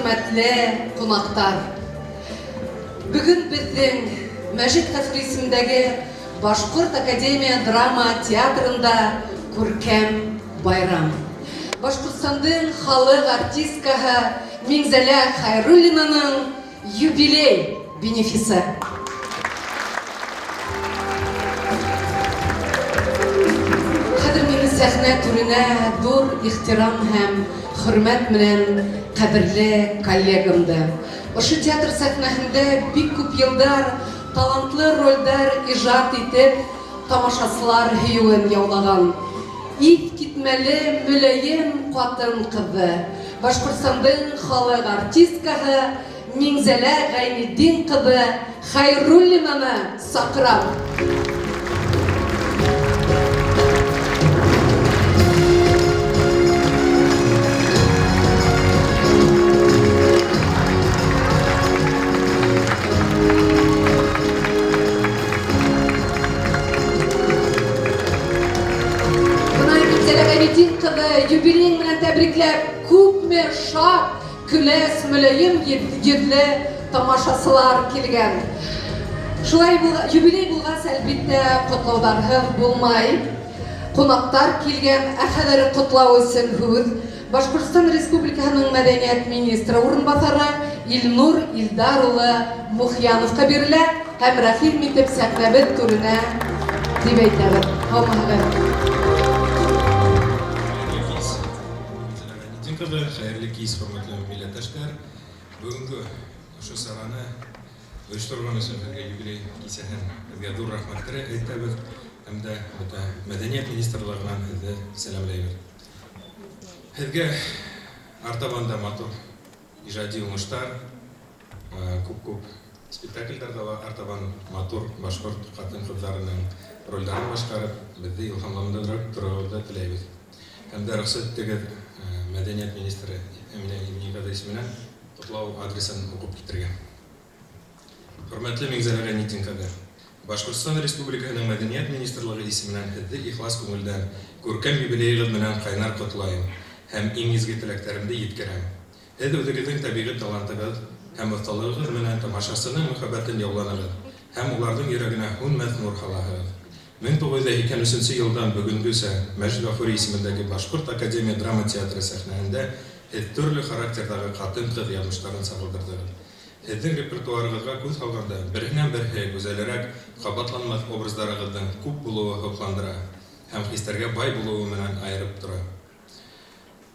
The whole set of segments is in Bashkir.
Хөрмәтле ҡунаҡтар! Бөгөн беҙҙең Мәжит Ғәфүри исемендәге Башҡорт академия драма театрында күркәм байрам. Башҡортостандың халыҡ артисткаһы Миңзәлә Хәйруллинаның юбилей бенефисы. Хәҙер мине сәхнә түренә ҙур ихтирам һәм хөрмәт менән ҡәҙерле коллегамды, ошо театр сәхнәһендә бик күп йылдар талантлы рольдәр ижад итеп, тамашасылар һөйөүен яулаған иҫкитмәле мөләйем ҡатын-ҡыҙҙы, Башҡортостандың халыҡ артисткаһы Миңзәлә Гайнетдин ҡыҙы Хәйруллинаны саҡырам. Бына Миңзәлә Гайнетдин ҡыҙы юбилейың менән тәбрикләп, күпме шат, Көләс, мөлаем йөзле тамашасылар килгән. Шулай юбилей булғас, әлбиттә, котлауҙарһыҙ булмай. Ҡунаҡтар килгән, ә хәҙер котлау өсөн һүҙ Башҡортостан Республикаһының мәҙәниәт министры урынбаҫары Илнур Илдар улы Мухьяновҡа бирелә һәм рәхим итеп сәхнәбеҙ түренә дип әйтәбеҙ. Һаумыһығыҙ! Дин кызы, хәерле кич, хөрмәтле милләттәшләр. Бүгенге ошо сараны оештырган өчен һеҙгә юбилей кисәһен һеҙгә ҙур рәхмәтләр әйтәбеҙ һәм дә бөтә мәдәният министрлыгынан һеҙҙе сәламләйбеҙ. Һеҙгә артабан да матур Ижади уңыштар, күп-күп спектакльдәрҙә артабан матур башҡорт ҡатын-ҡыҙҙарының рольдәрен башҡарып, беҙҙе илһамландырып тороуығыҙҙы теләйбеҙ. Һәм дә рөхсәт итегеҙ, мәдәният министры Әминә Ибниҡызы исеменән котлау адресын уҡып китергә. Хөрмәтле Миңзәлә Гайнетдин кызы! Башкортстан Республикаһының Мәдәният министрлыгы исеменән һеҙҙе ихлас күңелдән күркәм юбилеегыҙ менән ҡайнар котлайым һәм иң изге теләктәремде еткерәм. Һеҙ үҙегеҙҙең тәбиғи талантығыҙ һәм оҫталығығыҙ менән тамашасының мөхәббәтен яуланығыҙ һәм уларҙың йөрәгенә һүнмәҫ нур һалаһығыҙ. 1983 нче елдан бөгөнгөсә Мәҗит Гафури исемендәге Башкорт академия драма театры сәхнәһендә һеҙ төрлө характерҙағы ҡатын-ҡыҙ яҙмыштарын сағылдырҙығыҙ. Һеҙҙең репертуарығыҙға күҙ һалғанда, береһенән-берһе гүзәлерәк, ҡабатланмаҫ образдарығыҙҙың күп булыуы һоҡландыра һәм хистәргә бай булыуы менән аерып тора.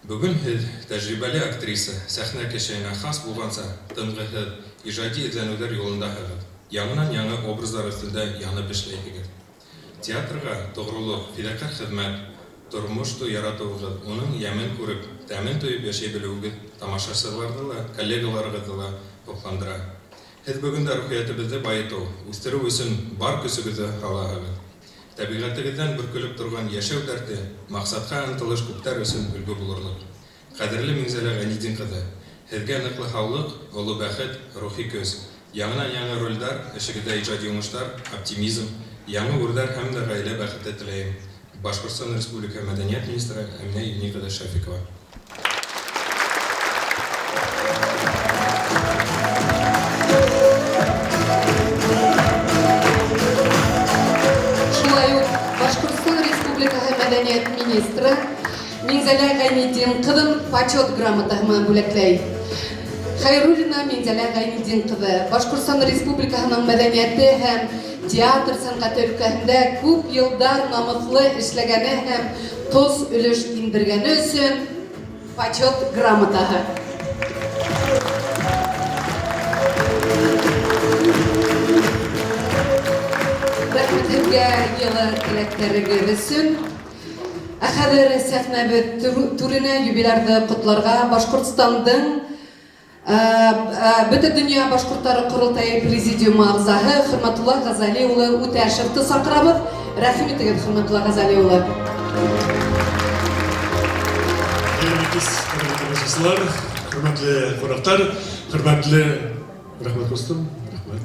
Бөгөн һеҙ, тәжрибәле актриса, сәхнә кешеһенә хас булғанса, тынғыһыҙ, ижади эҙләнеүҙәр юлындаһығыҙ, яңынан-яңы образдар өҫтөндә янып эшләйһегеҙ. Театрга тоғролоҡ, фидакарь хеҙмәт, тормошто яратыуығыҙ, уның йәмен күреп, тәмен тоеп йәшәй белеүегеҙ тамашасыларҙы ла, коллегаларығыҙҙы ла һоҡландыра. Һеҙ бөгөн дә рухиәтебеҙҙе байытыу, үҫтереү өсөн бар көсөгөҙҙө һалаһығыҙ. Тәбиғәтегеҙҙән бөркөлөп торған йәшәү дәрте, маҡсатҡа ынтылыш күптәр өсөн өлгө булырлыҡ. Ҡәҙерле Миңзәлә Гайнетдин кызы, Һеҙгә ныҡлы һаулыҡ, оло бәхет, рухи көс, яңынан-яңы рольдар, эшегеҙҙә ижади уңыштар, оптимизм, яңы үрҙәр һәм дә гаилә бәхете теләйем. Башкортстан Республика мәдәният министры Әминә Евни кызы Шафикова. Шулай ук Башкортстан Республикаһы мәдәният министры Минзәлә Гайнетдин кызын Почет грамотаһы менән бүләкләй. Хәйруллина Минзәлә Гайнетдин кызы, Башкортстан Республикаһының мәдәнияте һәм театр сәнгате өлкәһендә күп елдар намыҫлы эшләгәне һәм тоз өлеш индергәне өчен Почет грамотаһы. Рәхмәт һеҙгә йылы теләктәрегеҙ өсөн. Ә хәҙер сәхнәбеҙ түренә юбилярҙы ҡотларға Башҡортостандың Бөтә дөнья башҡорттары ҡоролтайы президиумы ағзаһы Хөрмәтулла Ғазали улы Үтәшевты саҡырабыҙ. Рәхим итегеҙ, Хөрмәтулла Ғазали улы. Хәерле кис, хөрмәтле тамашасылар, хөрмәтле ҡунаҡтар, хөрмәтле рәхмәт, дустым, рәхмәт.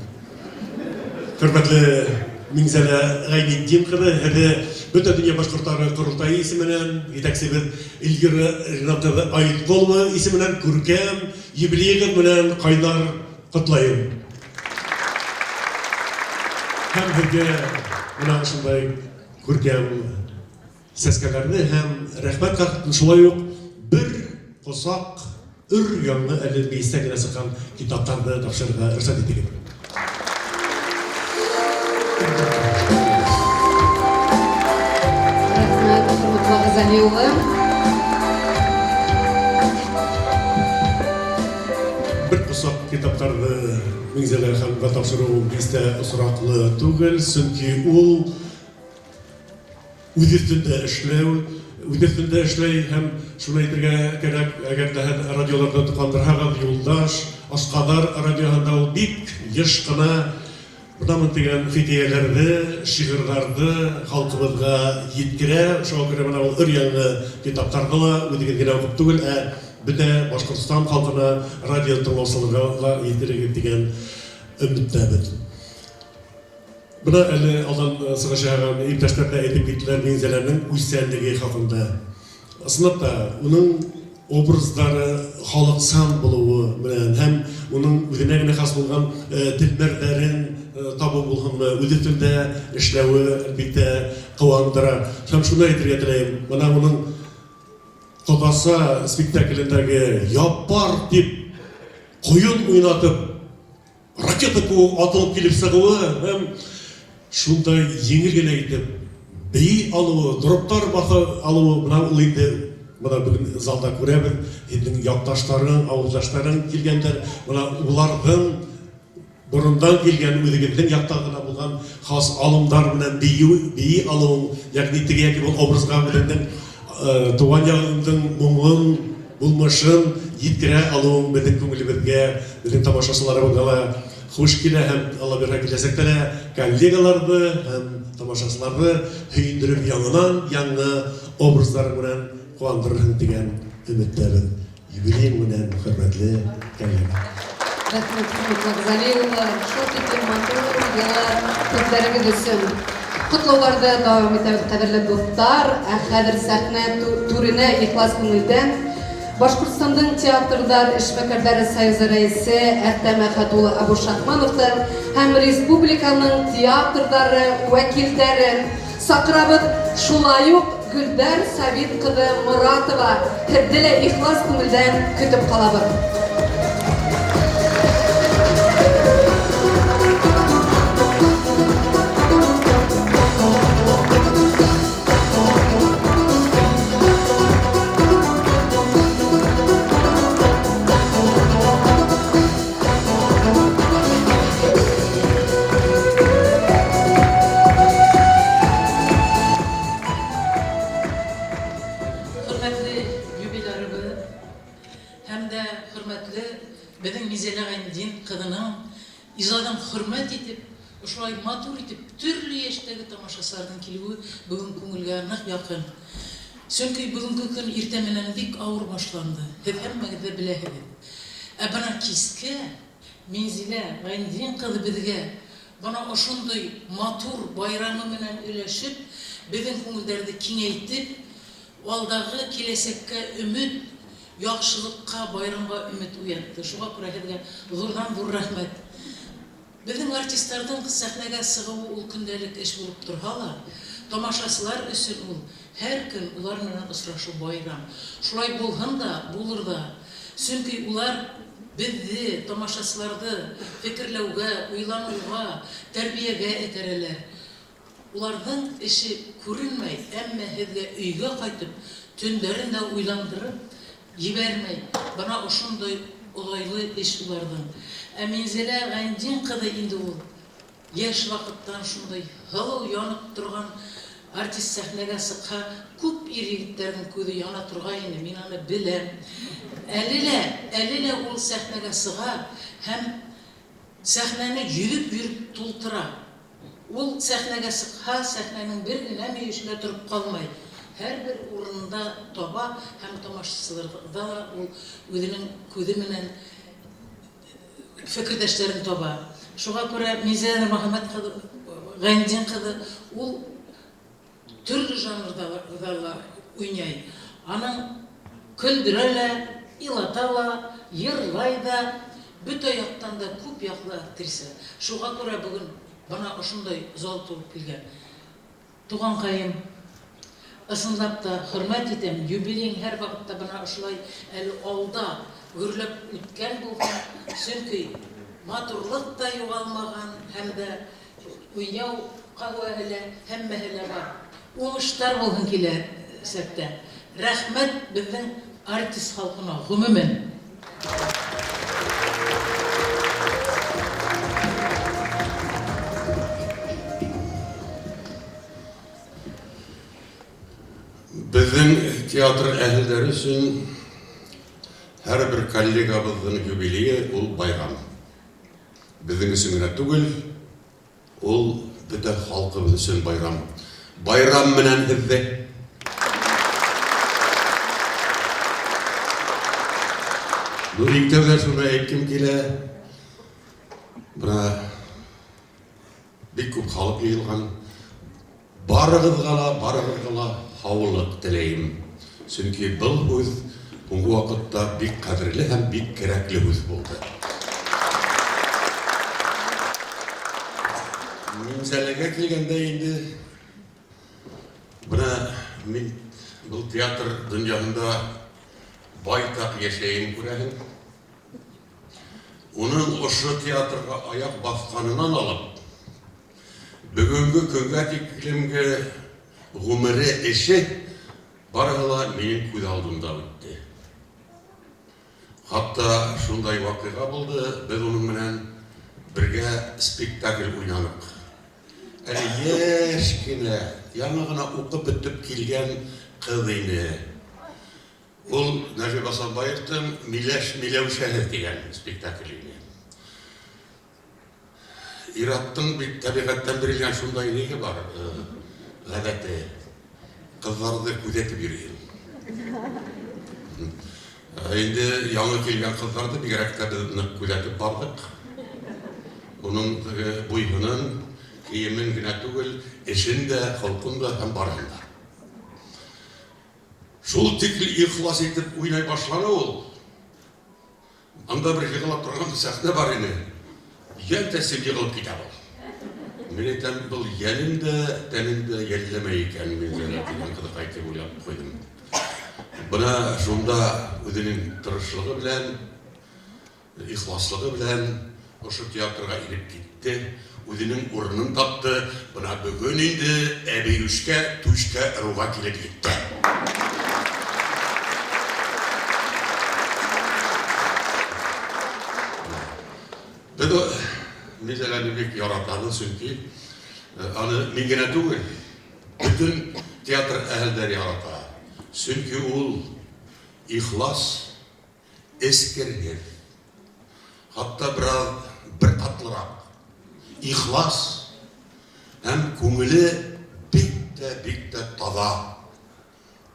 Хөрмәтле Миңзәлә Гайнетдин кызы, һеҙҙе Бөтә дөнья башҡорттары ҡоролтайы исеменән, етәксебеҙ Эльвира Ринат ҡыҙы Айытҡолова исеменән күркәм юбилейығыҙ менән ҡайнар ҡотлайым. Һәм һеҙгә менә ошондай күркәм сәскәләрне һәм рәхмәт хатын, шулай уҡ бер ҡосаҡ өр-яңы әле мейестән генә сыҡҡан китаптарҙы тапшырырға рөхсәт итегеҙ. Рәхмәт, Хөрмәтулла Ғәзәли улы. Бер ҡосаҡ китаптарҙы Миңзәлә ханымға тапшырыу бистә осраҡлы түгел, сөнки ул үҙ өҫтөндә эшләү, үҙ өҫтөндә эшләй һәм шуны әйтергә кәрәк, әгәр ҙә һеҙ радиоларҙы тоҡандырһағыҙ, Юлдаш, Ашҡаҙар радиоһында ул бик йыш ҡына бынамын тигән хикәйәләрҙе, шиғырҙарҙы халҡыбыҙға еткерә. Шуға күрә бына ул өр-яңы китаптарҙы ла үҙегеҙ генә уҡып түгел, ә бөтә Башҡортостан халҡына, радио тыңлаусыларға ла еткерегеҙ тигән өмөттәбеҙ. Бына әле алдан сығыш яһаған иптәштәр ҙә әйтеп киттеләр Минзәләнең уйсанлығы хаҡында. Ысынлап та, уның образдары халыҡсан булыуы менән һәм уның үҙенә генә хас булған телмәрҙәрен табыу булһынмы, үҙ өҫтөндә эшләүе, әлбиттә, ҡыуандыра. Һәм шуны әйтергә теләйем, бына уның Ҡодаса спектаклендәге Яппар тип ҡойон уйнатып, ракета кеүек атылып килеп сығыуы һәм шундай еңел генә итеп бейей алыуы, дроптар баҫа алыуы, бына ул инде бына бөгөн залда күрәбеҙ, һинең яҡташтарың, ауылдаштарың килгәндәр, бына уларҙың борондан килгән үҙегеҙҙең яҡта ғына булған хас алымдар менән бейеү, бейей алыуың, йәғни теге йәки был образға үҙеңдең тыуған яғыңдың моңон, булмышын еткерә алыуың беҙҙең күңелебеҙгә, беҙҙең тамашасыларыбыҙға ла хуш килә һәм Алла бирһә киләсәктә лә коллегаларҙы һәм тамашасыларҙы һөйөндөрөп яңынан яңы образдарың менән ҡыуандырырһың тигән өмөттәбеҙ. Юбилейың менән, хөрмәтле коллега! Рәхмәт, Хөрмәт Ғазали улы, шул тиклем матур, йылы һүҙҙәрегеҙ өсөн. Ҡотлауҙарҙы дауам итәбеҙ, ҡәҙерле дуҫтар. Ә хәҙер сәхнә түренә ихлас күңелдән Башҡортостандың театрҙар эшмәкәрҙәре союзы рәйесе Әхтәм Әхәт улы Абушахмановты һәм республиканың театрҙары вәкилдәрен саҡырабыҙ. Шулай уҡ Гөлбәр Сабит ҡыҙы Моратова, һеҙҙе лә ихлас күңелдән көтөп ҡалабыҙ. Хөрмәтле юбилярыбыҙ һәм дә хөрмәтле беҙҙең Мизәлә Ғәйнетдин ҡыҙының ижадын хөрмәт итеп, ошолай матур итеп төрлө йәштәге тамашасыларҙың килеүе бөгөн күңелгә ныҡ яҡын. Сөнки бөгөнгө көн иртә менән бик ауыр башланды, һеҙ һәммәгеҙ ҙә беләһегеҙ. Ә бына кискә Минзилә Ғәйнетдин ҡыҙы беҙгә бына ошондай матур байрамы менән өләшеп, беҙҙең күңелдәрҙе киңәйтеп, алдағы киләсәккә өмөт, яҡшылыҡҡа, байрамға өмөт уятты. Шуға күрә һеҙгә ҙурҙан-ҙур рәхмәт. Беҙҙең артистарҙың сәхнәгә сығыуы ул көндәлек эш булып торһа ла, тамашасылар өсөн ул һәр көн улар менән осрашыу байрам. Шулай булһын да, булыр ҙа. Сөнки улар беҙҙе, тамашасыларҙы, фекерләүгә, уйланыуға, тәрбиәгә этәрәләр. Уларҙың эше күренмәй, әммә һеҙгә өйгә ҡайтып, төндәрен дә уйландырып ебәрмәй. Бына ошондай оҙайлы эш уларҙың. Ә Минзәлә Ғәйнетдин ҡыҙы инде ул йәш ваҡыттан шундай һылыу янып торған артист сәхнәгә сыҡһа, күп ир-егеттәрҙең күҙе яна торғайны, мин аны беләм. Әле лә, әле лә ул сәхнәгә сыға һәм сәхнәне йөҙөп йөрөп тултыра. Ул сәхнәгә сыҡһа, сәхнәнең бер генә мөйөшендә тороп ҡалмай, һәрбер урынында таба һәм тамашасыларҙа ла ул үҙенең күҙе менән фекерҙәштәрен таба. Шуға күрә Минзәлә Нурмөхәмәт ҡыҙы Гайнетдин кызы ул төрле жанрда ла уйнай. Аның көлдерә лә, илата ла, йырлай да, бөтә яктан да күп яклы актриса. Шуга күрә бүген бына ошондай зал тулып килгән. Туганкаем, ысынлап та хөрмәт итәм, юбилеең һәрвакытта бына ошолай әле алда гөрләп үткән булсын, чөнки матурлык та югалмаган һәм дә уйнау каһвәһе лә, һәммәһе лә бар. Уңыштар булһын киләсәктә. Рәхмәт безнең артист халкына, гомумән. Безнең театр әһелләре өчен һәрбер коллегабызның юбилее ул байрам. Безнең өчен генә түгел, ул бөтә халкыбыз өчен байрам. Байрам менән һеҙҙе! Ну, иң тәүҙә шуны әйткем килә. Бына бик күп халык йыйылган. Барыгыҙға ла, барыгыҙға ла һаулыҡ теләйем. Сөнки был һүҙ һуңғы ваҡытта бик ҡәҙерле һәм бик кәрәкле һүҙ булды. Минзәләгә килгәндә инде, бына мин был театр донъяһында байтаҡ йәшәйем, күрәһең. Уның ошо театрға аяҡ баҫҡанынан алып, бөгөнгө көнгә тиклемге ғүмере, эше барыһы ла минең күҙ алдымда үтте. Хатта шундай ваҡиға булды, беҙ уның менән бергә спектакль уйнаныҡ. Әле йәш кенә, яңы ғына уҡып бөтөп килгән ҡыҙ ине. Ул Нәжип Асанбаевтың Миләш Миләүшәһе тигән спектакль ине. Ираттың бит тәбиғәттән бирелгән шундай ниге бар, ғәҙәте. Ҡыҙҙарҙы күҙәтеп йөрөй. Инде яңы килгән ҡыҙҙарҙы бигерәк тә беҙ ныҡ күҙәтеп барҙыҡ. Уның теге буйһынын, кейемен генә түгел, эшен дә, холҡон да һәм барыһын да. Шул тикле ихлас итеп уйнай башланы ул. Анда бер йығыла торған сәхнә бар ине. Йән тәслим йығылып китә был. Мин әйтәм, был йәнен дә, тәнен дә йәлләмәй икән Минзәлә дигән ҡыҙыҡай дип уйлап ҡуйҙым. Бына шунда үҙенең тырышлығы белән, ихласлығы белән ошо театрға инеп китте, үҙенең урынын тапты. Бына бөгөн инде әбейүшкә, түшкә ырыуға килеп етте. Беҙ Минзәләне бик яратабыҙ, сөнки аны мин генә түгел, бөтөн театр әһелдәре ярата. Сөнки ул ихлас, эскерһеҙ, хатта бераз бер ҡатлыраҡ, ихлас һәм күңеле бик тә, бик тә таҙа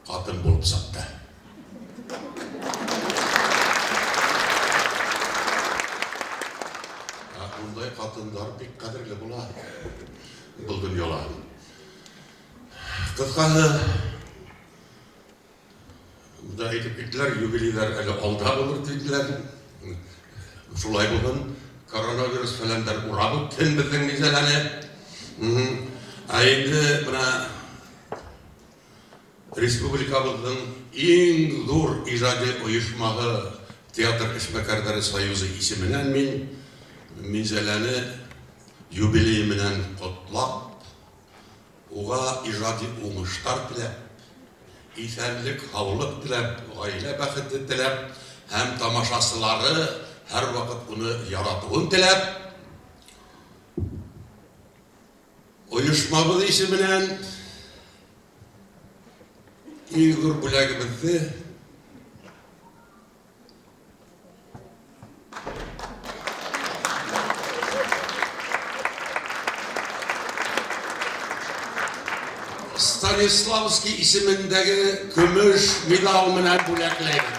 ҡатын булып сыҡты. Ә ундай ҡатындар бик ҡәҙерле була был донъяла. Ҡыҫҡаһы, бында әйтеп киттеләр, юбилейҙар әле алда булыр тиделәр. Шулай булһын, коронавирус фәләндәр урап үтһен беҙҙең Минзәләне. Ә инде бына республикабыҙҙың иң ҙур ижади ойошмаһы Театр эшмәкәрҙәре союзы исеменән мин Минзәләне юбилейы менән ҡотлап, уға ижади уңыштар теләп, иҫәнлек, һаулыҡ теләп, ғаилә бәхете теләп һәм тамашасылары һәр ваҡыт уны яратыуын теләп, ойошмабыҙ исеменән иң ҙур бүләгебеҙҙе Станиславский исемендәге көмөш медал менән бүләкләйбеҙ.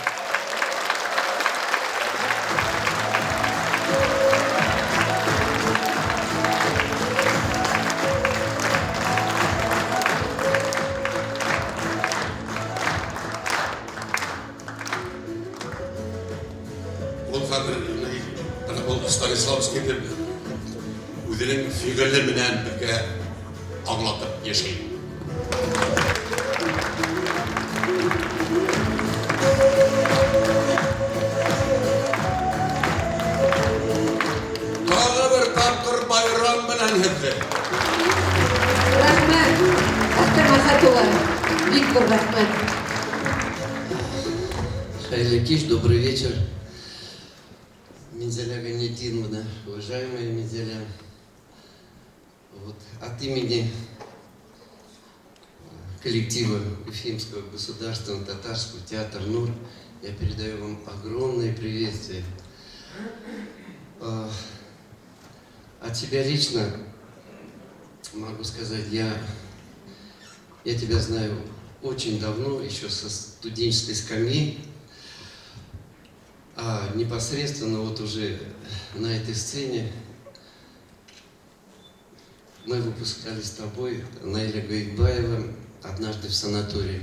хәҙер менә был Станиславский дип үзенең фигыле белән безгә аңлатып яши. Тагы бер тапкыр байрам белән һеҙҙе! Рәхмәт, Әхтәм Әхәт улы, бик ҙур рәхмәт. Хәйерле кис, добрый вечер. Минзәлә Гайнетдиновна, уважаемая Минзәлә, вот от имени коллектива Уфимского государственного татарского театра «Нур» я передаю вам огромное приветствие. От себя лично могу сказать, я тебя знаю очень давно, еще со студенческой скамьи, а непосредственно вот уже на этой сцене мы выпускали с тобой Наиля Гаитбаева однажды в санатории.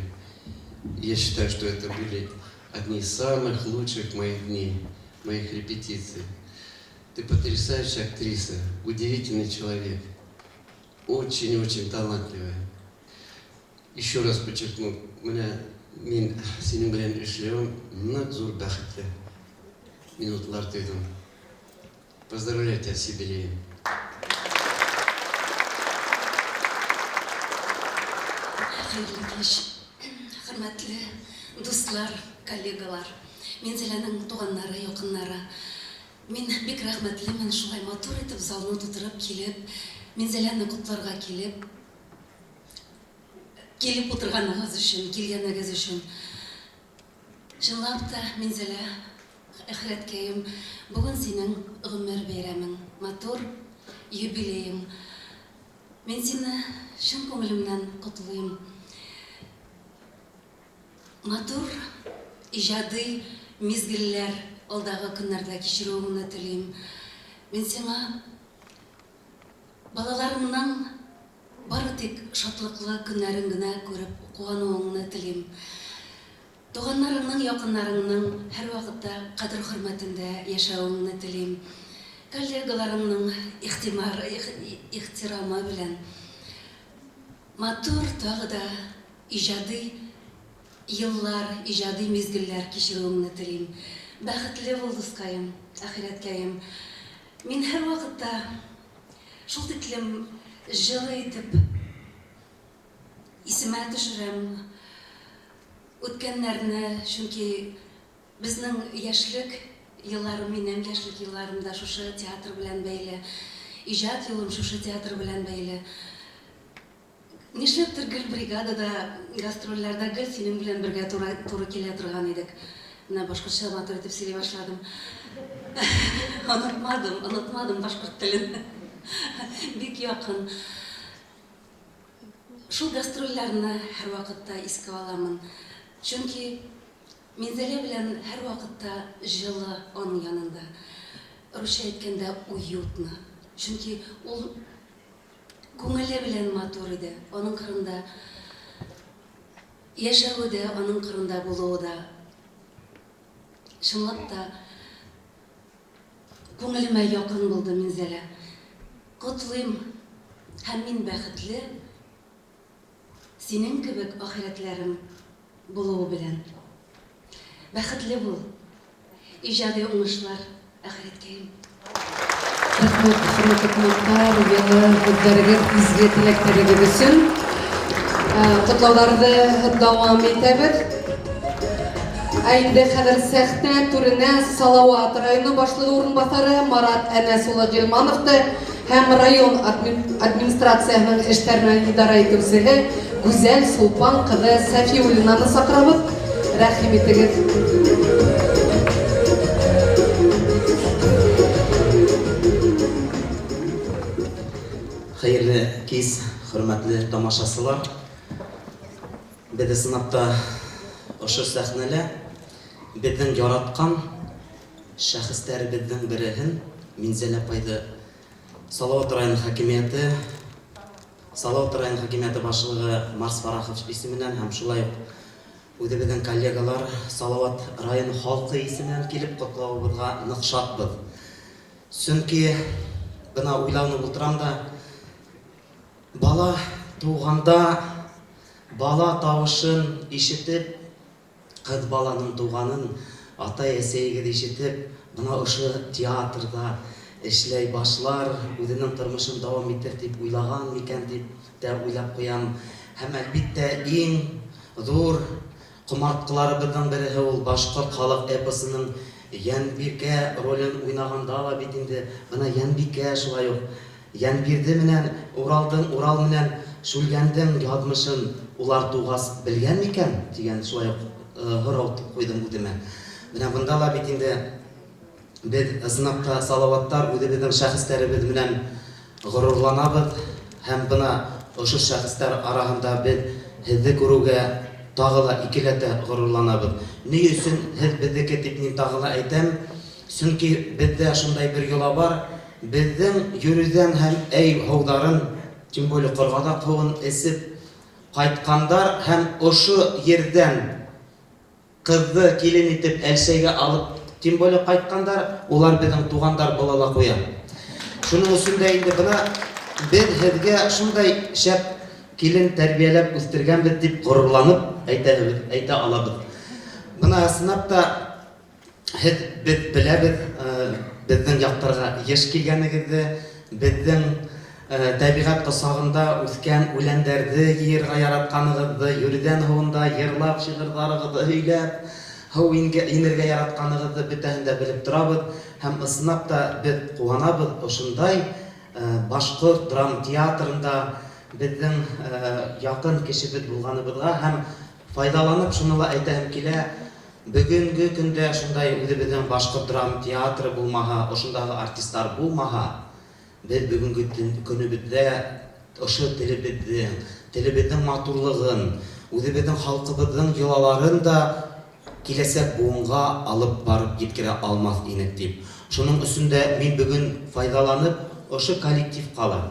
Я считаю, что это были одни из самых лучших моих дней, моих репетиций. Ты потрясающая актриса, удивительный человек, очень-очень талантливая. Еще раз подчеркну, менә мин синең белән эшләвем нык зур бәхетле минутлар тойдым. Поздравляю тебя с юбилеем. Хәерле кич, хөрмәтле дуслар, коллегалар, Минзәләнең туганнары, якыннары. Мин бик рәхмәтлемен шулай матур итеп залны тутырып килеп, Минзәләне котларга килеп, килеп утырганыгыз өчен, килгәнегез өчен. Чынлап та, Минзәлә, әхирәткәем, бүген синең гомер бәйрәмең, матур юбилеең. Мин сине чын күңелемнән котлыйм. Матур иҗади мизгелләр алдагы көннәрдә кичерүеңне телим. Мин сиңа балаларыңның бары тик шатлыклы көннәрен генә күреп куануыңны телим. Туганнарыңның, якыннарыңның һәрвакытта кадер-хөрмәтендә яшәвеңне телим. Коллегаларыңның ихтимар, ихтирамы белән матур тагы да иҗади еллар, иҗади мизгелләр кичерүеңне телим. Бәхетле бул, дускаем, ахирәткәем. Мин һәрвакытта шул тиклем җылы итеп исемә төшерәм үткәннәрне, чөнки безнең яшьлек елларым, минем яшьлек елларым да шушы театр белән бәйле, иҗат юлым шушы театр белән бәйле. Нишләптер гел бригадада, гастрольләрдә гел синең белән бергә туры, туры килә торган идек. Менә башкортча матур итеп сөйли башладым. Онытмадым, онытмадым башкорт телен. Бик якын. Шул гастрольләрне һәрвакытта искә аламын. Чөнки Минзәлә белән һәрвакытта җылы аның янында. Русча әйткәндә, уютно. Чөнки ул күңеле белән матур иде. Аның кырында яшәве дә, аның кырында булуы да чынлап та күңелемә якын булды Минзәлә. Котлыйм һәм мин бәхетле синең кебек ахирәтләрем булуы белән. Бәхетле бул! Иҗади уңышлар, ахирәткәем! Рәхмәт, хөрмәтле кунаклар, җылы һүзләрегез, изге теләкләрегез өчен. Котлауларны дәвам итәбез. Ә инде хәзер сәхнә түренә Салават районы башлыгы урынбасары Марат Әнәс улы Гыйльмановны һәм район администрацияһенең эшләр белән идарә итүчеһе Гүзәл Сулпан кызы Сәфиуллинаны сакырабыз. Рәхим итегез. Хәерле кис, хөрмәтле тамашасылар. Беҙ ысынлап та ошо сәхнәлә беҙҙең яратҡан шәхестәребеҙҙең береһен, Минзәлә апайҙы Салават районы хакимияте, Салават районы хакимияте башлыгы Марс Фарахов исеменнән һәм шулай ук Үҙебеҙҙең коллегалар, Салават районы халҡы исеменән килеп ҡотлауыбыҙға ныҡ шатбыҙ. Сөнки бына уйланып ултырам да, бала туғанда бала тауышын ишетеп, ҡыҙ баланың туғанын атай-әсәйегеҙ ишетеп, бына ошо театрҙа эшләй башлар, үҙенең тормошон дауам итер тип уйлаған микән тип тә уйлап ҡуям. Һәм, әлбиттә, иң ҙур ҡомартҡыларыбыҙҙың береһе ул башҡорт халыҡ эпосының Йәнбикә ролен уйнағанда ла бит инде бына Йәнбикә шулай уҡ Йәнбирҙе менән Уралдың, Урал менән Шүлгәндең яҙмышын улар туғас белгән микән дигән шулай уҡ һорау ҡуйҙым үҙемә. Менә бында ла бит инде Беҙ, ысынлап та, Салаваттар үҙебеҙҙең шәхестәребеҙ менән горурланабыҙ һәм бына ошо шәхестәр араһында беҙ һеҙҙе күреүгә тағы ла икеләтә горурланабыҙ. Ни өсөн һеҙ беҙҙеке дип мин тағы ла әйтәм, сөнки беҙҙә шундай бер йола бар, беҙҙең йөрөүҙән һәм әй һыуҙарын, тем более ҡорғаҙаҡ һыуын эсеп ҡайтҡандар һәм ошо ерҙән Ҡыҙҙы килен итеп Әлшәйгә алып, тем более ҡайтҡандар, улар беҙҙең туғандар була ла ҡуя. Шуның өсөн дә инде бына беҙ һеҙгә шундай шәп килен тәрбиәләп үҫтергәнбеҙ дип горурланып әйтәбеҙ, әйтә алабыҙ. Бына ысынлап та Һеҙ, беҙ беләбеҙ, беҙҙең яҡтарға йыш килгәнегеҙҙе, беҙҙең тәбиғәт ҡосағында үҫкән үләндәрҙе йыйырға яратҡанығыҙҙы, Юрҙән һыуында йырлап, шиғырҙарығыҙҙы һөйләп, һыу инергә яратҡанығыҙҙы бөтәһен дә белеп торабыҙ һәм ысынлап та беҙ ҡыуанабыҙ ошондай башҡорт драмтеатрында беҙҙең яҡын кешебеҙ булғаныбыҙға һәм файҙаланып шуны ла әйтәһем килә, Бөгөнгө көндә шундай үҙебеҙҙең башҡорт драма театры булмаһа, ошондағы артисттар булмаһа, беҙ бөгөнгө көнөбөҙҙә ошо телебеҙҙең, телебеҙҙең матурлығын, үҙебеҙҙең халҡыбыҙҙың йолаларын да киләсәк быуынға алып барып еткерә алмаҫ инек дип. Шуның өсөн дә мин бөгөн файҙаланып, ошо коллективка ла,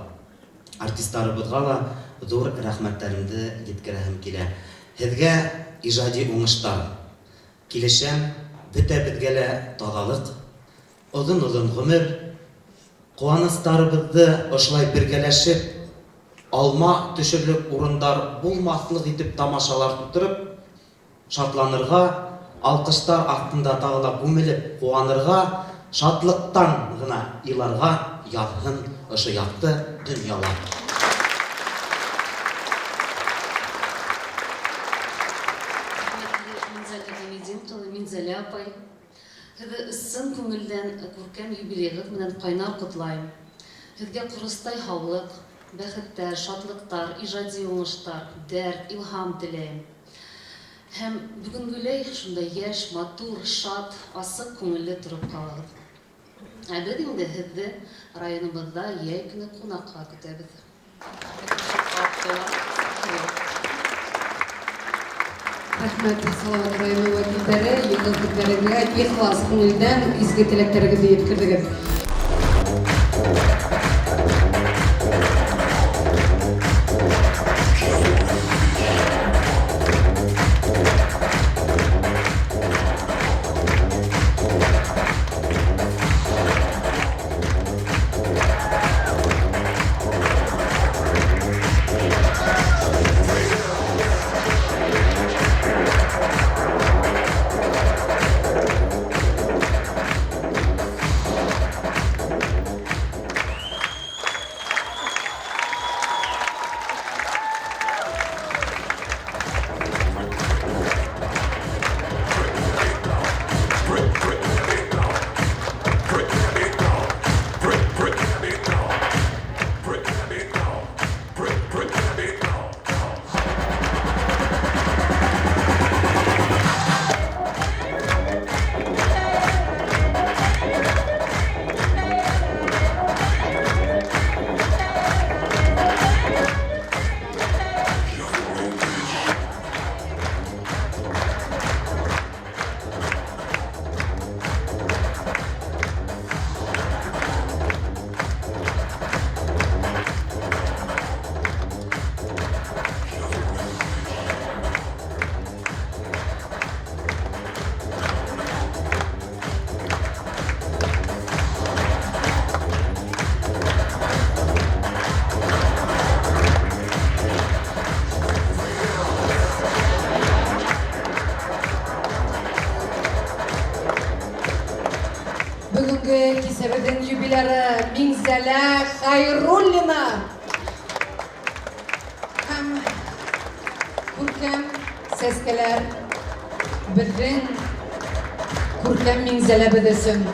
артисттарыбыҙға ла ҙур рәхмәттәремде еткерәһем килә. Һеҙгә ижади уңыштар! Килешәм, бөтәбеҙгә лә таҙалыҡ, оҙон-оҙон ғүмер, ҡыуаныстарыбыҙҙы ошолай бергәләшеп, алма төшөрлөк урындар булмаҫлыҡ итеп тамашалар тутырып, Шатланырға, алҡыштар аҫтында тағы ла күмелеп ҡыуанырға, шатлыҡтан ғына иларға яҙһын ошо яҡты донъяла. Хөрмәтле Минзәлә Гайнетдин кызы, Минзәлә апай! Һеҙҙе ысын күңелдән күркәм юбилейығыҙ менән ҡайнар ҡотлайым. Һеҙгә ҡоростай һаулыҡ, бәхеттәр, шатлыҡтар, ижади уңыштар, дәрт, илһам теләйем. Һәм бүгенгеләй шундай яшь, матур, шат, асык күңелле торып калыгыз. Ә без инде һеҙҙе районыбыҙҙа йәй көнө кунакка көтәбеҙ. Рәхмәт, Салават районы вәкилдәре, йылы һүҙҙәрегеҙгә ихлас күңелдән изге теләктәрегеҙҙе еткерҙегеҙ. кисәбеҙҙең юбиляры Миңзәлә Хәйруллина. Һәм күркәм сәскәләр беҙҙең күркәм Миңзәләбеҙ өсөн.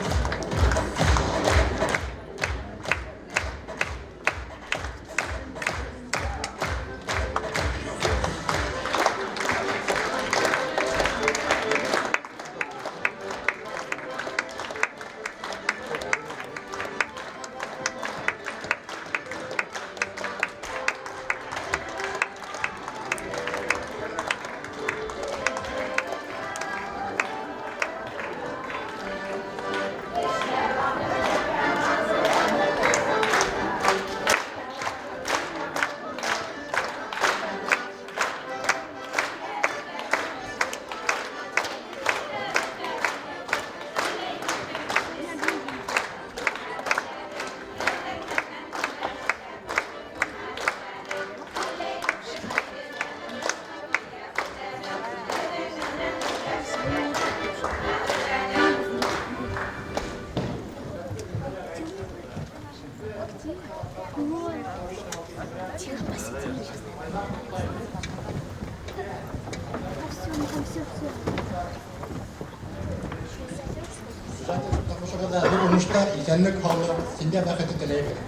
Тормышыгызда зур уңышлар, исәнлек, һаулык, семья бәхете теләйбез.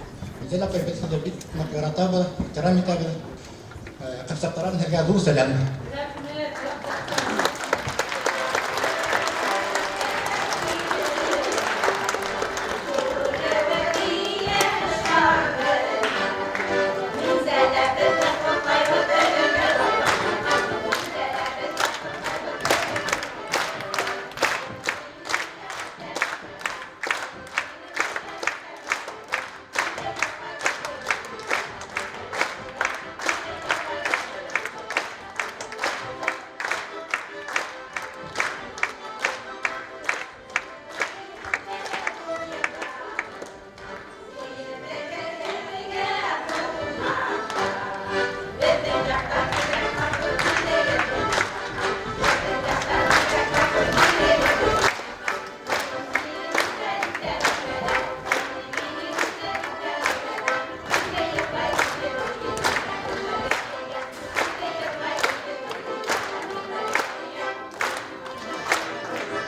Гүзәл апай, без сезне бик нык яратабыз, ихтирам итәбез. Кыпчаклардан һеҙгә ҙур сәләм.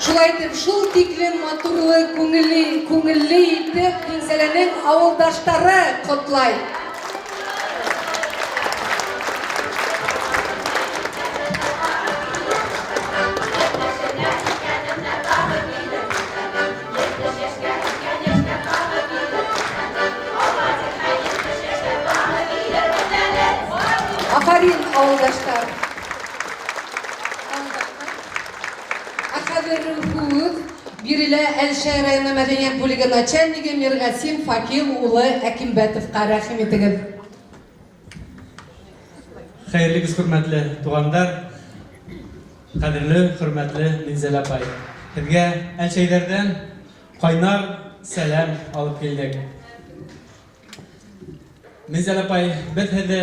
Шулай итеп, шул тиклем матурлы, күңелле, күңелле итеп Минзәләнең авылдаштары котлай. Афарин, авылдаштар! Ә хәҙер һүҙ бирелә Әлшәй районы мәҙәниәт бүлеге начальнигы Мирғасим Факил улы Әкимбәтовҡа. Рәхим итегеҙ. Хәйерле кис, хөрмәтле туғандар, ҡәҙерле, хөрмәтле Минзәлә апай. Һеҙгә Әлшәйҙәрҙән ҡайнар сәләм алып килдек. Минзәлә апай, беҙ һеҙҙе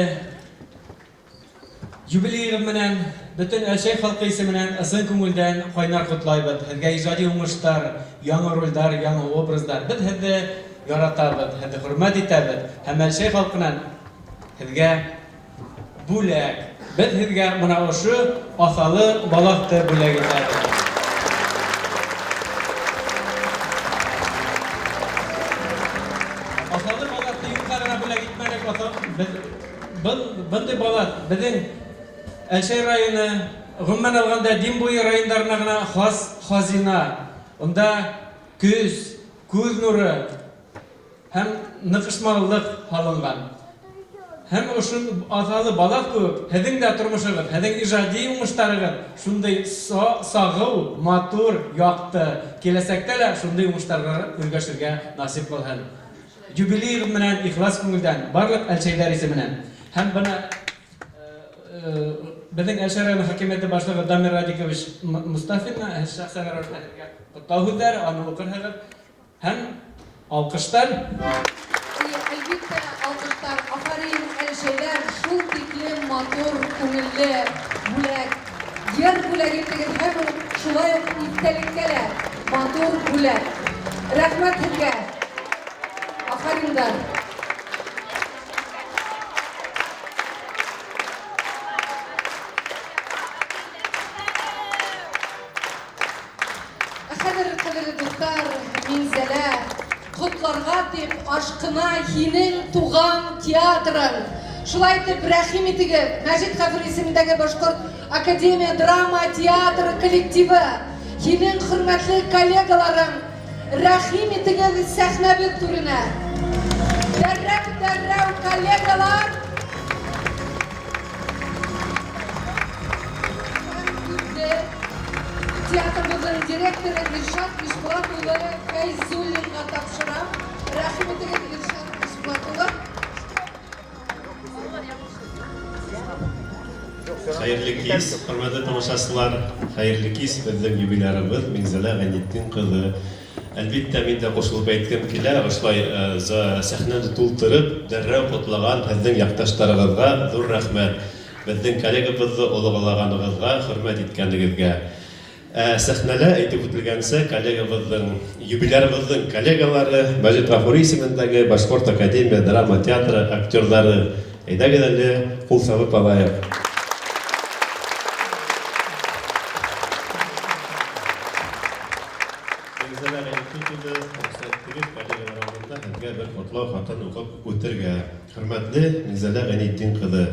юбилейығыҙ менән бөтөн Әлшәй халҡы исеменән ысын күңелдән ҡайнар ҡотлайбыҙ. Һеҙгә ижади уңыштар, яңы ролдәр, яңы образдар. Беҙ һеҙҙе яратабыҙ, һеҙҙе хөрмәт итәбеҙ. Һәм Әлшәй халҡынан һеҙгә бүләк. Беҙ һеҙгә бына ошо аҫалы балаҫты бүләк итәбеҙ. Аҫалы балаҫты юҡҡа ғына бүләк итмәнек. Беҙ был бындай балаҫ беҙҙең Әлшәй районы, ғөмүмән алғанда Дим буйы райондарына ғына хас хазина. Унда көс, күҙ нуры һәм ныҡышмалылыҡ һалынған. Һәм ошо аҫалы балаҫ кеүек һеҙҙең дә тормошоғоҙ, һеҙҙең ижади уңыштарығыҙ шундай сағыу, матур, яҡты. Киләсәктә лә шундай уңыштарға өлгәшергә насип булһын. Юбилейығыҙ менән ихлас күңелдән, барлыҡ әлшәйҙәр исеменән. Һәм бына беҙҙең Әлшәй районы хакимиәте башлығы Дамир Радикович Мустафин шәхсән рәүештә һеҙгә ҡотлау һүҙҙәре, аны уҡырһығыҙ. Һәм алҡыштар. Әлбиттә, алҡыштар. Афарин, әлшәйләр, шул тиклем матур, күңелле бүләк. Йыр бүләк иттегеҙ һәм шулай уҡ иҫтәлеккә лә матур бүләк. Рәхмәт һеҙгә! Афариндар! Ә хәҙер, ҡәҙерле дуҫтар, Минзәлә, котларга дип ашкына һинең туган театрың. Шулай итеп, рәхим итегез, Мәҗит Гафури исемендәге Башкорт академия драма театры коллективы, һинең хөрмәтле коллегаларың, рәхим итегез сәхнәбез түренә. Дәррәү-дәррәү коллегалар! Театрыбызның директоры Илшат Ишбулат улы Фәйзуллинга тапшырам. Рәхим итегез, Илшат Ишбулат улы. Хәерле кис, хөрмәтле тамашачылар! Хәерле кис, безнең юбилярыбыз Миңзәлә Гайнетдин кызы. Әлбиттә, мин дә кушылып әйткем килә, ошылай сәхнәне тултырып, дәррәү котлаган һезнең якташларыгызга зур рәхмәт. Безнең коллегабызны олыгылаганыгызга, хөрмәт иткәнегезгә. Ә сәхнәдә, әйтеп үтелгәнчә, коллегабызның, юбилярыбызның коллегалары, Мәҗит Гафури исемендәге Башкорт академия драма театры актерлары. Әйдәгез әле, кул чабып алаек. Минзәлә Гайнетдин улы, рөхсәт итегез, коллегалар алдында һезгә бер котлау хатын укып үтергә. Хөрмәтле Минзәлә Гайнетдин кызы,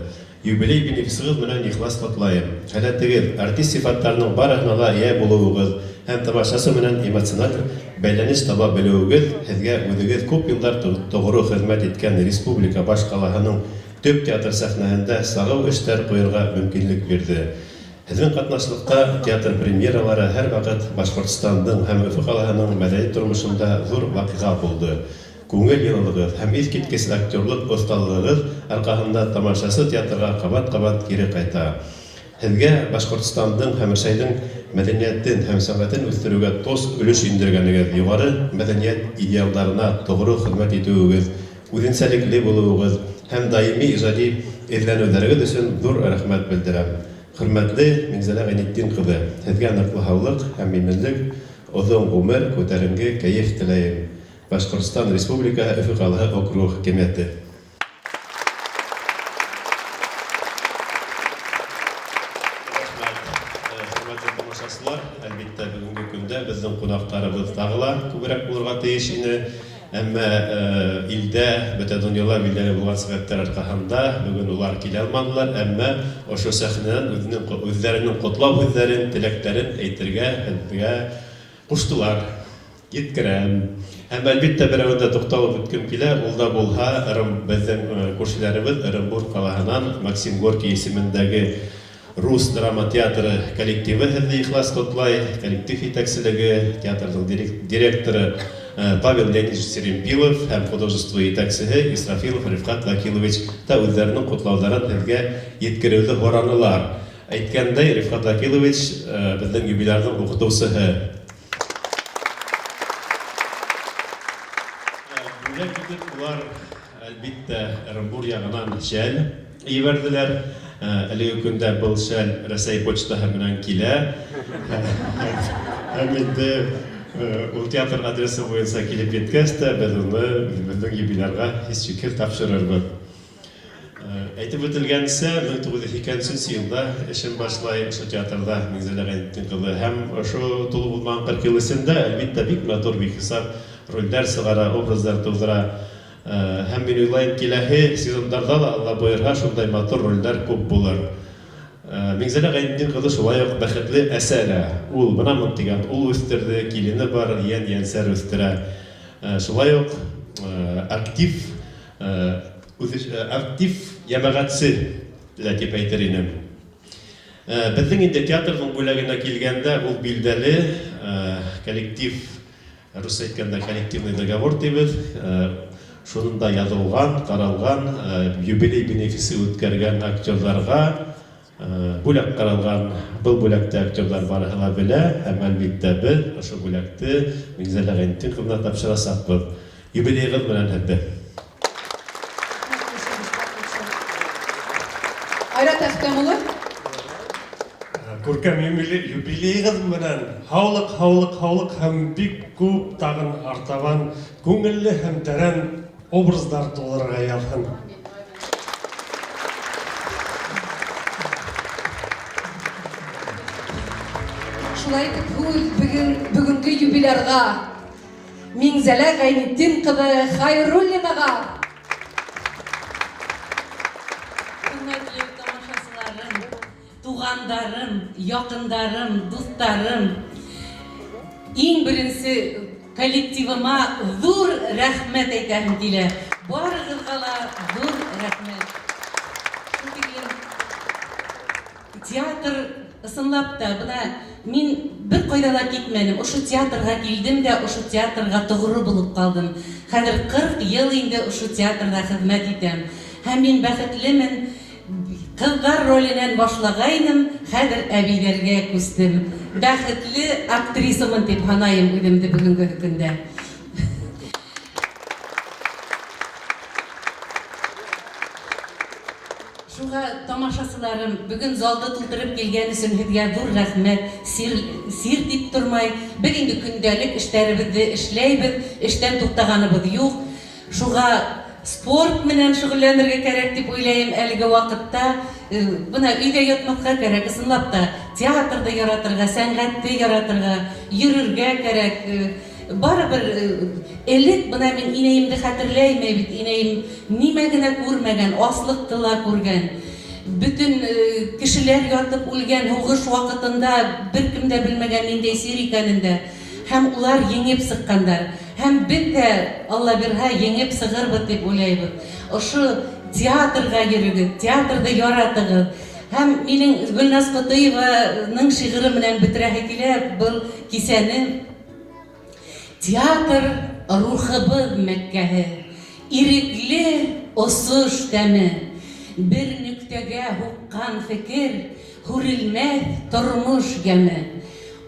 юбилей бенефисыгыз белән ихлас котлаем. Халәтегез, артист сыйфатларының барыһына да ия булуыгыз һәм тамашачы белән эмоциональ бәйләнеш таба белүегез һезгә үзегез күп еллар тугры хезмәт иткән республика башкалаһының төп театр сәхнәһендә сагыу эшләр куерга мөмкинлек бирде. Һезнең катнашлыкта театр премьералары һәрвакыт Башкортстанның һәм Өфе калаһының мәдәни тормышында зур вакыйга булды. Күңел йылылыгыз һәм искиткеч актерлык осталыгыгыз аркаһында тамашачы театрга кабат-кабат кире кайта. Һезгә Башкортстанның һәм Рәсәйнең мәдәниятен һәм сәнгатен үстерүгә тос өлеш индергәнегез, югары мәдәният идеалларына тугры хезмәт итүегез, Үзенчәлекле булуыгыз һәм даими иҗади эзләнүләрегез өчен зур рәхмәт белдерәм. Хөрмәтле Минзәлә Гайнетдин кызы, Сезгә ныклы һаулык һәм иминлек, озын гомер, күтәренге кәеф теләем. Башкортстан Республикаһы Өфе калаһы округы хакимияте. Рәхмәт, хөрмәтле тамашачылар! Әлбиттә, бүгенге көндә безнең кунакларыбыз тагы ла күбрәк булырга тиеш ине. Әмма илдә, бөтә дөньяла билгеле булган сәбәпләр аркаһында бүген улар килә алмадылар, әмма ошо сәхнәдән үзенең үзләренең котлау һүзләрен, теләкләрен әйтергә безгә куштылар. Йиткерәм. Һәм, әлбиттә, берәвен дә тукталып үткем килә, ул да булһа, Ырым, безнең күршеләребез Ырымбур калаһынан Максим Горький исемендәге Рус драма театры коллективы һеҙҙе ихлас ҡотлай. Коллектив етәкселеге, театрҙың директоры Павел Леонидович Серемпилов һәм художество етәксеһе Исрафилов Рифкать Вәкилович та үҙҙәренең ҡотлауҙарын һеҙгә еткереүҙе һоранылар. Әйткәндәй, Рифкать Вәкилович, беҙҙең юбилярҙың уҡытыусыһы. Бүләк итеп улар, әлбиттә, Ырымбур ягынан шәл ебәрҙеләр. Әлеге көндә был шәл Рәсәй почтаһы менән килә. Һәм инде ул театр адресы буенча килеп еткәс тә, без уны үзебезнең юбилярга һичшикһез тапшырырбыз. Әйтеп үтелгәнчә, 1902 елда эшен башлай ошо театрда Миңзәлә Гайнетдин кызы һәм ошо тулы булмаган 40 ел эчендә, әлбиттә, бик матур, бихисап рольләр чыгара, образлар тудыра. Һәм мин уйлыйм, киләһе сезоннарда да, Алла боерһа, шундай матур рольләр күп булыр. Миңзәлә Гайнетдин кызы шулай ук бәхетле әсә лә. Ул менә дигән ул үстерде, килене бар, иян-янсәр үстерә. Шулай ук актив Актив җәмәгатьче дә дип әйтер инем. Безнең инде театрның бүләгенә килгәндә, ул билдәле коллектив, русча әйткәндә, коллективный договор дибез. Шунда язылган, каралган, юбилей бенефисы үткәргән актерларга Бүләк каралган. Был бүләкте актерлар барыһы ла белә һәм, әлбиттә, без ошо бүләкте Миңзәлә Гайнетдин кызына тапшырачакбыз. Юбилеегыз белән һеҙҙе! Айрат Әхтәм улы. Күркәм юбилейығыҙ менән һаулыҡ, һаулыҡ, һаулыҡ һәм бик күп тағын артабан күңелле һәм тәрән образдар тыуҙырырға яҙһын. Шулай итеп, һүҙ бөгөн, бөгөнгө юбилярға, Миңзәлә Гайнетдин ҡыҙы Хайруллинаға. Хөрмәтле тамашасыларым, туғандарым, яҡындарым, дуҫтарым, иң беренсе коллективыма ҙур рәхмәт әйтәһем килә. Барығыҙға ла ҙур рәхмәт. Шул тиклем театр ысынлап та, бына мин бер ҡайҙа ла китмәнем. Ошо театрға килдем дә, ошо театрға тоғро булып ҡалдым. Хәҙер 40 йыл инде ошо театрҙа хеҙмәт итәм. Һәм мин бәхетлемен. Ҡыҙҙар роленән башлағайным, хәҙер әбейҙәргә күстем. Бәхетле актрисамын тип һанайым үҙемде бөгөнгө көндә. Шуға тамашасыларым, бөгөн залды тултырып килгән өсөн һеҙгә ҙур рәхмәт. Сир, сир дип тормай, беҙ инде көндәлек эштәребеҙҙе эшләйбеҙ, эштән туҡтағаныбыҙ юҡ. Шуға спорт менән шөгыльләнергә кәрәк дип уйлайым әлеге ваҡытта. Бына өйҙә ятмаҫҡа кәрәк, ысынлап та, театрҙы яратырға, сәнғәтте яратырға, йөрөргә кәрәк. Барыбер элек бына мин инәйемде хәтерләйем бит, инәйем нимә генә күрмәгән, аслыҡты ла күргән. Бөтөн кешеләр ятып үлгән һуғыш ваҡытында бер кем дә белмәгән ниндәй сир икәнен дә. Һәм улар еңеп сыҡҡандар. Һәм беҙ ҙә, Алла бирһә, еңеп сығырбыҙ тип уйлайбыҙ. Ошо театрға йөрөгөҙ, театрҙы яратығыҙ. Һәм минең Гөлназ Ҡотыеваның шиғыры менән бөтөрәһе килә был кисәне. Театр рухыбыҙ мәккәһе, ирекле осош тәме. Бер нөктәгә һуҡҡан фекер, һүрелмәҫ тормош йәме.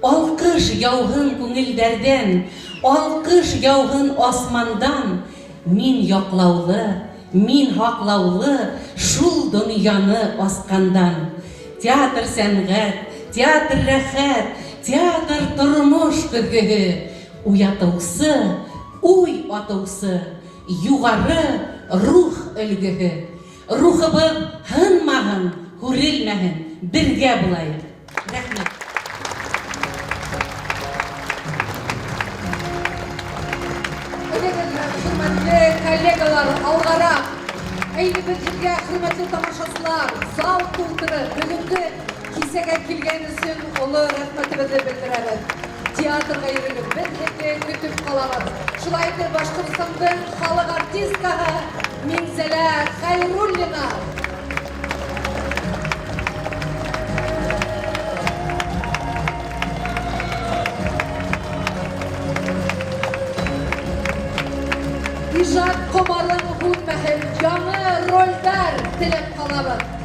Алҡыш яуһын күңелдәрҙән, алҡыш яуһын асмандан. Мин яҡлаулы, мин һаҡлаулы шул донъяны асҡандан. Театр сәнғәт, театр рәхәт, театр тормош көҙгөһө. Уятыусы, уй атыусы, юғары рух өлгөһө. Рухыбыҙ һынмаһын, һүрелмәһен, бергә булайыҡ. Рәхмәт. Әйҙәгеҙ, хөрмәтле коллегалар, алғараҡ. Әйҙә, беҙ һеҙгә, хөрмәтле тамашасылар, зал тултырып, бөгөнгө кисәгә килгән өсөн оло рәхмәтебеҙҙе белдерәбеҙ. Театрға йөрөгөҙ, беҙ һеҙҙе көтөп ҡалабыҙ. Шулай итеп, Башҡортостандың халыҡ артисткаһы Миңзәлә Хәйруллина. Ижад ҡомарың һүнмәһен, яңы ролдәр теләп ҡалабыҙ.